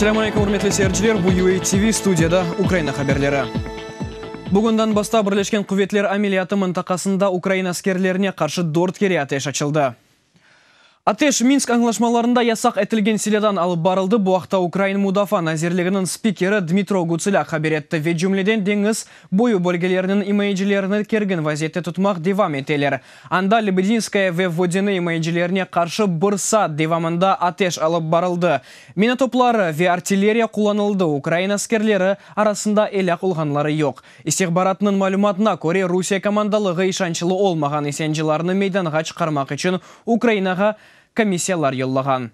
Selâm aleyküm, ürmetli seyirciler, bu UA TV, studiyada Ukraina haberleri. Bugün Donbassta Birleşken Quvetler ameliyatı mıntaqasında ukrain askerlerine qarşı dört kere ateş açıldı. Ateş Minsk añlaşmalarında yasaq etilgen silâdan alıp barıldı, bu aqta Ukraina Mudafaa nazirliginiñ spikeri Dmitro Gutsulâk haber etti ve cümleden deñiz boyu bölgeleriniñ imayecilerini kergin vaziyette tutmaq devam eteler. Anda Lebedinskaya ve Vodânı imayecilerine qarşı bir saat devamında ateş alıp barıldı. Mina topları ve artilleriya qullanıldı, ukrain askerleri arasında elâk olğanları yoq. İstihbaratnıñ malümatına köre, Rusiye komandalığı işançlı olmağan isyancılarnı meydanğa çıqarmaq içün Ukrainağa komissiyalar yollağan.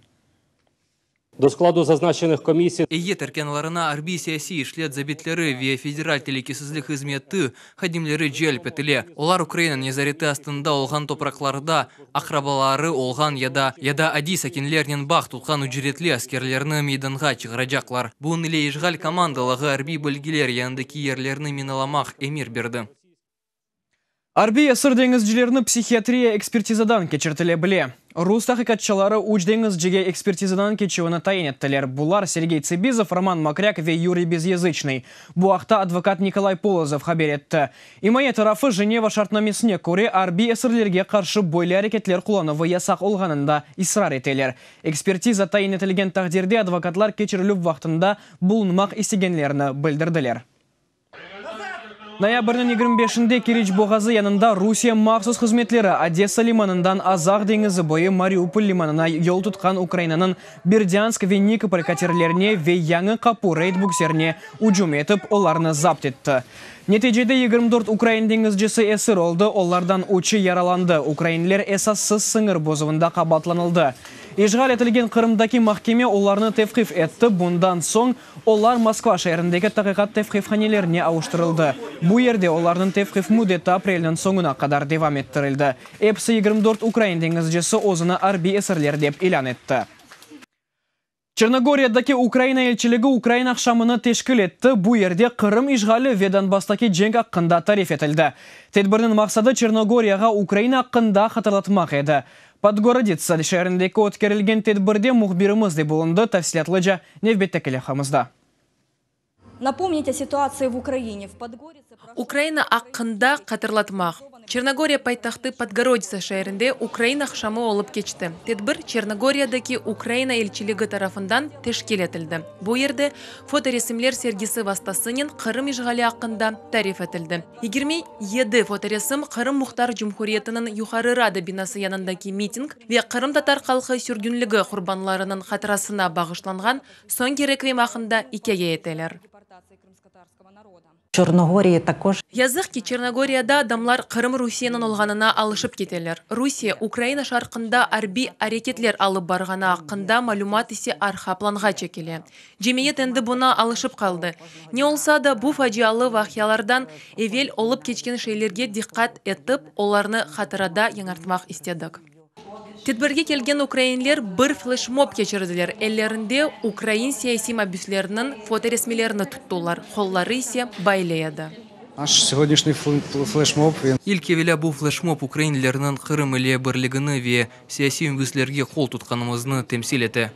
Do skladu zaznaçenıh komissiy. Eyyet erkânlarına arbiy-siyasiy işler zabitleri ve Federal telükesizlik hızmeti hadimleri celp etile. Olar Ukraina nezareti astında olğan topraqlarda aqrabaları olğan ya da ya da adiy sakinlernen bağ tutqan ücretli askerlerni meydanğa çıqaracaqlar. Bunıñ ile işğal komandalığı arbiy bölgeler yanındaki yerlerni minalamaq emir berdi. Arbiy esir deñizcilerni psihiatriya ekspertizadan keçirtile bile. Rus taqiqatçıları üç deñizcige ekspertizadan keçüvini tayin ettiler. Bular, Sergey Tsıbizov, Roman Mokrâk ve Yuriy Bezyazıçnıy. Bu aqta advokat Nikolay Polozov haber etti. İmaye tarafı Jeneva şartnamesine köre arbiy esirlerge qarşı böyle areketler qullanuvı yasaq olğanında israr eteler. Ekspertiza tayin etilgen taqdirde advokatlar keçirilüv vaqtında bulunmaq istegenlerini bildirdiler. Noyabrniñ 25-inde Keriç boğazı yanında Rusiye mahsus hızmetleri Odessa limanından Azaq deñizi boyu Mariupol limanına yol tutqan Ukrainanıñ Berdânsk ve Nikopol katerlerine ve Yañı Qapu reyd bukserine ücüm etip, olarnı zapt etti. Neticede 24 ukrain deñizcisi esir oldı, olardan üçi yaralandı. Ukrainler esassız sıñır bozuvında qabaatlanıldı. İşğal etilgen Qırımdaki mahkeme olarnı tevqif etti, bundan soñ Olar Moskva şeerindeki taqiqat tevqifhanelerine avuştırıldı. Bu yerde olarnıñ tevqif müddeti aprelniñ soñuna qadar devam ettirildi. Episi 24 ukrain deñizcisi özüni arbiy esirler dep ilân etti. Çernogoriyadaki Ukraina elçiligi Ukrain aqşamını teşkil etti, bu yerde Qırım işğali ve Donbasstaki cenk aqqında tarif etildi. Tedbirniñ maqsadı Çernogoriyağa Ukraina aqqında hatırlatmaq edi. Podgoroditsa şeerindeki ötkerilgen tedbirde mühbirimiz de bulundı, tafsilâtlıca nevbetteki levhamızda. Napomnit o situatsii v Ukraine v Podgoritse proşlo. Ukraina aqqında hatırlatmaq. Çernogoriya paytahtı Podgoroditsa şeerinde Ukrain aqşamı olıp keçti. Tedbir Çernogoriyadaki Ukraina elçiligi tarafından teşkil etildi. Bu yerde fotoresimler sergisi vastasınen Qırım işğali aqqında tarif etildi. 27 fotoresim Qırım Muhtar Cumhuriyetiniñ Yuqarı Rada binası yanındaki miting ve qırımtatar halqı sürgünligi qurbanlarınıñ hatırasına bağışlanğan soñki rekviyem aqqında ikâye eteler. Çornogoriya takoş. Yazıq ki, Çernogoriyada adamlar Qırım Rusiyeniñ olğanına alışıp keteler. Rusiye Ukraina şarqında arbiy areketler alıp barğanı aqqında malümat ise arqa planğa çekile. Cemiyet endi buña alışıp qaldı. Ne olsa da, bu facialı vaqialardan evel olıp keçken şeylerge diqqat etip, olarnı hatırada yañartmaq istedik. Tedbirge kelgen ukrainler bir fleşmob keçirdiler, ellerinde ukrain siyasiy mabüsleriniñ fotoresmilerini tuttılar, qolları ise baylı edi. Naş segodnâşniy fleşmob. İlk evelâ bu fleşmob ukrainlerniñ Qırım ile birligini ve siyasiy mabüslerge qol tutqanımıznı temsil ete.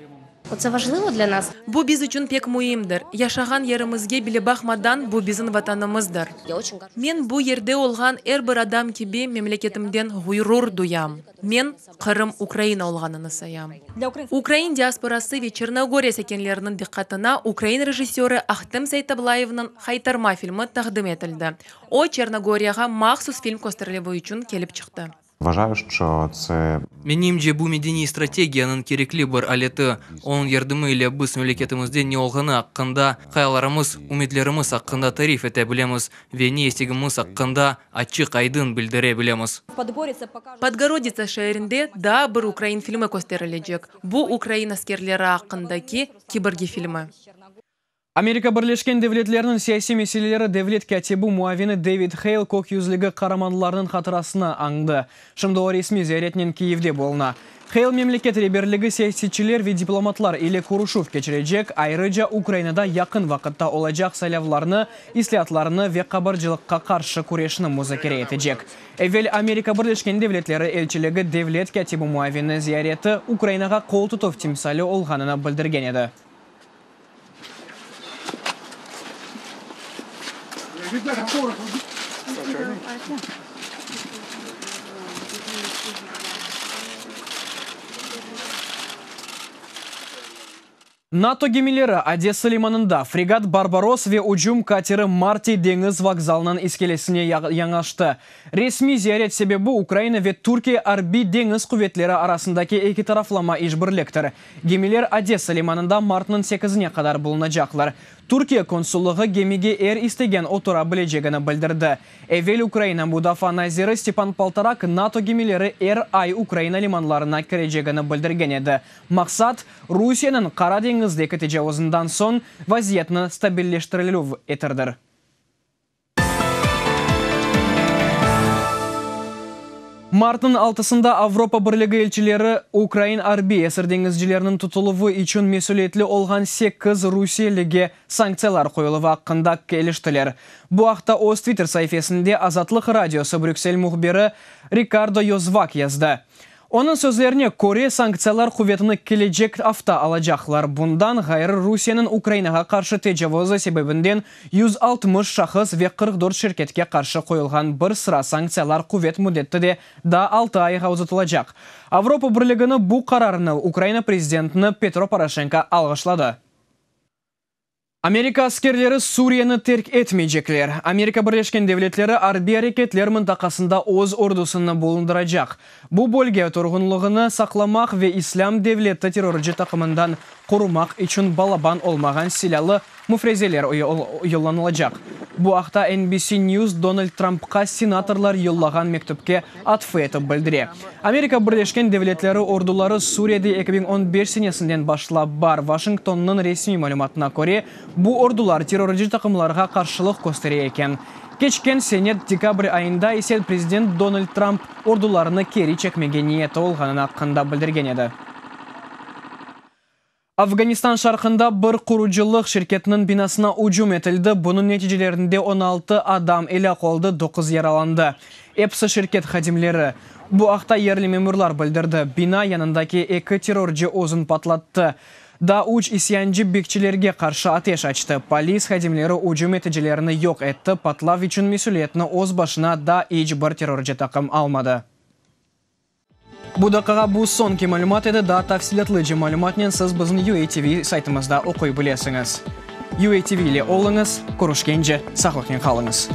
Otse vajlıvo dlâ nas. Bu biz içün pek müimdir. Yaşağan yerimizge bile baqmadan, bu bizim Vatanımızdır. Men bu yerde olğan er bir adam kibi memleketimden ğurur duyam. Men, Qırım Ukraina olğanını sayam. Ukrain diasporası ve Çernogoriya sakinleriniñ diqqatına ukrain rejissörı Ahtem Seitablayevniñ Haytarma filmi taqdim etildi. O, Çernogoriyağa mahsus film kösterilüvi içün kelip çıqtı. Vajaju, şço tse. Menimce, bu medeniy strategiyanıñ kerekli bir aleti. Onıñ yardımı ile biz memleketimizde ne olğanı aqqında, hayallarımız, ümütlerimiz aqqında tarif ete bilemiz ve ne istegimiz aqqında açıq-aydın bildire bilemiz. Podgoroditsa şeerinde daa bir ukrain filmi kösterilecek. Bu, ukrain askerleri aqqındaki Kiborgi filmi. Amerika Birleşken Devletleriniñ siyasiy meseleleri devlet kâtibi muavini David Hale Kök yüzlügi qaramanlarınıñ hatırasını añdı. Şimdi o resmiy ziyaretnen Kiyevde buluna. Hale memleket reberligi siyasetçiler ve diplomatlar ile körüşüv keçirecek, ayrıca Ukrainada yaqın vaqıtta olacaq saylavlarnı, islâatlarnı ve qabarcılıqqa qarşı küreşni muzakere etecek. Evel Amerika Birleşken Devletleri elçiligi devlet kâtibi muavini ziyareti Ukrainağa qol tutuv timsali olğanını bildirgen edi. NATO gemileri Odessa limanında fregat Barbaros ve ucum kateri Marti deñiz vokzalınıñ iskelesine yanaştı. Resmiy ziyaret sebebi Ukraina ve Türkiye arbiy deñiz quvetleri arasındaki eki taraflama işbirliktir. Gemiler Odessa limanında martnıñ sekizine qadar bulunacaqlar. Türkiye konsullığı gemige er istegen otura bilecegini bildirdi. Evel Ukraina mudafaa naziri Stepan Poltorak NATO gemileri er ay Ukraina limanlarına kirecegini bildirgen edi. Maqsat, Rusiyeniñ Qara deñizdeki tecavuzından soñ vaziyetni stabilleştirilüv etirdir. Martnıñ altısında Avropa Birligi elçileri ukrain arbiy esir deñizcileriniñ tutuluvı içün mesüliyetli olğan sekiz rusiyelige sanktsiyalar qoyuluvı aqqında keliştiler. Bu aqta öz Twitter saifesinde Azatlıq Radiosı Brüksel mühbiri Rikardo Yozvâk yazdı. Onıñ sözlerine köre, sanktsiyalar quvetini kelecek afta alacaqlar. Bundan ğayrı, Rusiyeniñ Ukrainağa qarşı tecavuzı sebebinden 160 şahıs ve 44 şirketke qarşı qoyulğan bir sıra sanktsiyalar quvet müddeti de daa altı ayğa uzatılacaq. Avropa Birligini bu qararını Ukraina prezidentini Petro Poroşenko alğışladı. Amerika askerleri Suriyeni terk etmeycekler. Amerika Birleşken Devletleri arbiy areketler mıntaqasında öz ordusını bulundıracaq. Bu bölge turğunlığını saqlamaq ve İslâm devleti terrorcı taqımından qorumaq içün balaban olmağan silâlı müfrezeler yollanılacaq. Bu aqta NBC News Donald Trumpqa senatorlar yollağan mektüpke atfı etip bildire. Amerika Birleşken Devletleri orduları Suriyede 2015 senesinden başlap bar. Washingtonnıñ resmiy malümatına köre, bu ordular terrorcı taqımlarğa qarşılıq köstere eken. Keçken sene dekabr ayında ise prezident Donald Trump ordularını keri çekmege niyeti olğanını aqqında bildirgen edi. Afganistan şarqında bir qurucılıq şirketiniñ binasına ücüm etildi, bunıñ neticelerinde 16 adam elâk oldı, doquz yaralandı. Episi şirket hadimleri. Bu aqta yerli memurlar bildirdi. Bina yanındaki eki terrorcı özün patlattı. Daa üç isyancı bekçilerge qarşı ateş açtı. Polis hadimleri ücüm eticilerni yoq etti, patlav içün mesüliyetni öz başına daa iç bir terrorcı taqım almadı. Bu daqqağa bu soñki malümat edi, daa tafsilâtlıca malümatnen siz bizim UATV saytımızda oquy bilesiñiz. UATV ile oluñız, körüşkence sağlıqnen qalıñız.